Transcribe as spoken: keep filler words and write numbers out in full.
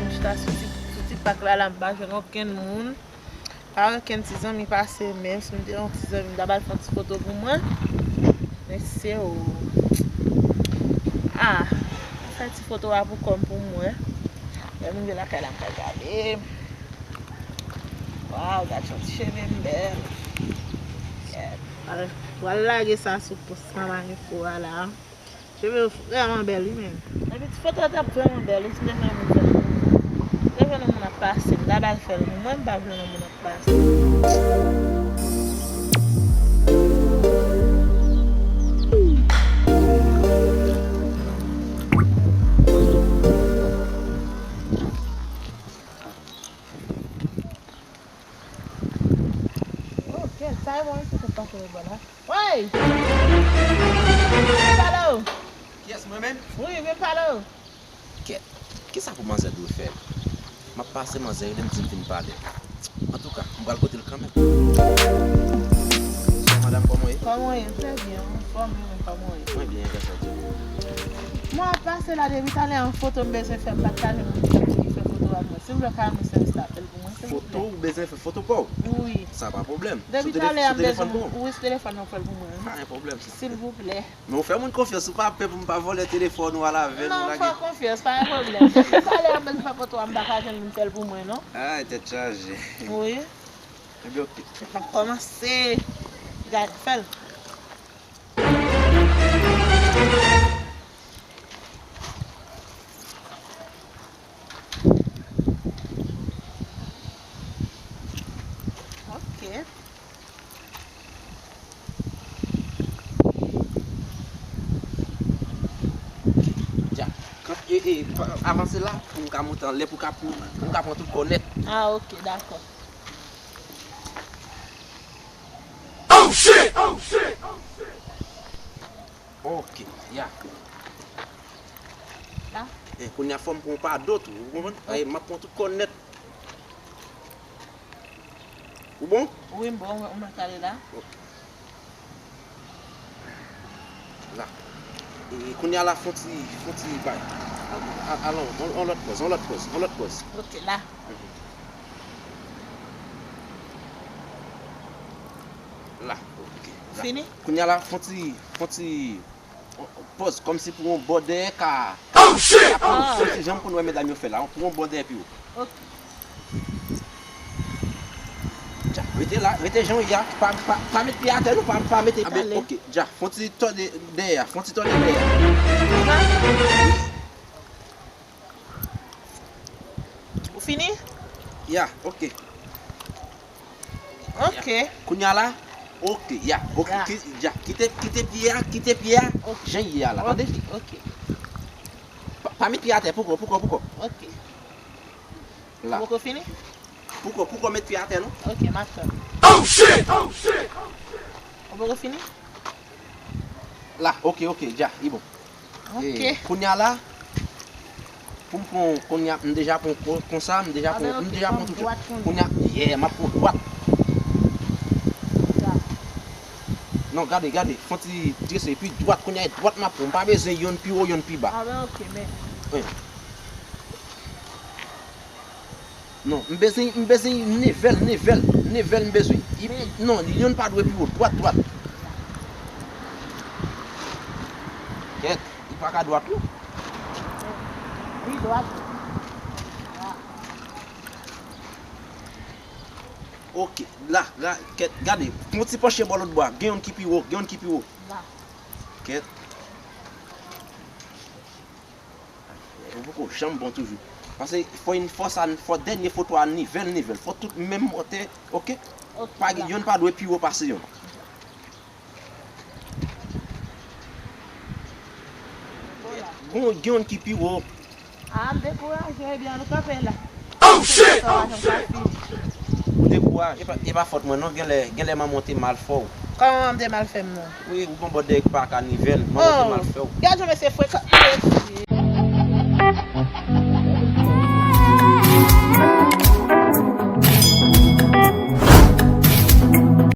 Chita sou ti, sou ti pak la, la, m pa jwenn okenn moun. Pa okenn ti zanmi pase, menm si m te yon ti zanmi, m ta ba l fè yon ti foto pou mwen. Men se ou. Ah, m fè ti foto a pou kò m pou mwen. Lè m rive lakay la, m pral gade. Waw, gad jan ti cheve m bèl. Yeah. Pral, pral lage sa sou pòs Mama Info a la. Cheve yo vrèman bèl, wi, menm. Epi ti foto a t ap vrèman bèl, wi, si m te fè moun fè l pou mwen. M te jwenn yon moun ap pase, m ta ba l fè l pou mwen, m pa jwenn yon moun ap pase. Oh, kèt, sa e bon, wi, se tout pase yo bò la. Woy! Vin pale w! Kiyès, mwen menm? Wi, vin pale w! Kèt, kisa pou manzè dwe fè? M ap pase manzè, rele m di m vin pale. Antouka, m pral kote l kanmenm. Bonsoir, madam, kòman w ye? Kòman w ye? Trè byen, anfòm, wi, men kòman w ye? Mwen byen, grasye a Dye. Mwen ap pase la depi talè, yon foto m bezwen fè, m pa t ka jwenn moun ki fè foto a mwen. Si w vle, ka mwen sèvis la, fè l pou mwen, silvouplè. Foto, ou bezwen fè foto pa w? Wi. Sa pa pwoblèm. Depi talè, m bezwen, wi, sou telefòn mwen, fè l pou mwen. Pa gen pwoblèm, sa. Silvouplè. Men ou fè moun konfyans, ou pa pè pou m pa vòlè telefòn ou al avè l. Non, m fè w konfyans, pa gen pwoblèm. Depi talè, m bezwen fè foto a, m pa ka jwenn moun fè l pou mwen, non. Ay, tèt chaje. Wi. Ebyen, oke. M ap kòmanse. Gad, fè l. Oke. Dja. Kan-, e, e, pa, avanse la, pou m ka monte anlè, pou ka, pou, pou m ka pran tout kò nèt. Ah, oke, dakò. Oh, shit! Oh, shit! Oh, shit! Oke, ya. La. E, kounye a fò m pran yon pa dòt, ou konprann? Oke. E, m ap pran tout kò nèt. Ou bon? Wi, m bon, ou mèt ale la. Oke. La. E, kounye a la, fon ti, fon ti bay. A, alon, on, on lòt pòz, on lòt pòz, on lòt pòz. Oke, la. Mhm. La, oke. La. Fini? Kounye a la, fon ti, fon ti pòz, kòmsi pou yon bò dèyè ka. Oh, shit! Kòmsi jan pou nou wè medam yo fè la, pou yon bò dèyè pi wo. Oke. Dja, rete la, rete jan w ye a, pa, pa, pa met pye atè non, pa, pa mete. Ah ben, oke, dja, fon ti tòde dèyè a, fon ti tòde dèyè a. Ou fini? Ya, oke. Oke. Ya. Kounye a la, oke, ya, oke, ya. Ki-, ya, kite, kite pye a, kite pye a, oke, jan l ye a la, tande? Oke, oke. Pa, pa met pye atè, poko, poko, poko. Oke. La. Ou poko fini? Poko, poko met pye atè, non? Oke, m ap tann. Oh, shit! Oh, shit! Ou poko fini? La, oke, oke, dja, li bon. Oke. E, kounye a la, pou m pran, kounye a, m deja pran ko-, konsa, m deja pran, m deja pran tout. Kounye a, yeah, m ap pran dwat. Non, gade, gade, fon ti trese, epi dwat, kounye a, e dwat m ap pran. M pa bezwen yonn pi wo, yonn pi ba. Ah ben, oke, men. Wi. Non, m bezwen, m bezwen neve l, neve l, neve l m bezwen. I, i, non, yonn pa dwe pi wo, dwat, dwat. Kèt, li pa ka dwat, non. Wi, dwat. Oke, la, la, kèt, gade, yon ti panche bò lòt bò a, gen yonn ki pi wo, gen yonn ki pi wo. La. Kèt. Ou poko janm bon toujou. Paske fò yon fò sa, fò dènye foto a neve l, neve l. Fò tout menm wotè, oke? Oke, pa gen, yonn pa dwe pi wo pase yonn. Gon, gen yonn ki pi wo. Ah, m dekouraje, ebyen, ann kanpe la. Oh, shit! Ou dekouraje. E pa, e pa fòt mwen non, genlè, genlè manman w te mal fè w. Kòman manman m te mal fè m non? Wi, ou gon bò dèyè ki pa ka neve l, manman w te mal fè w. Gad jan mesye frekan.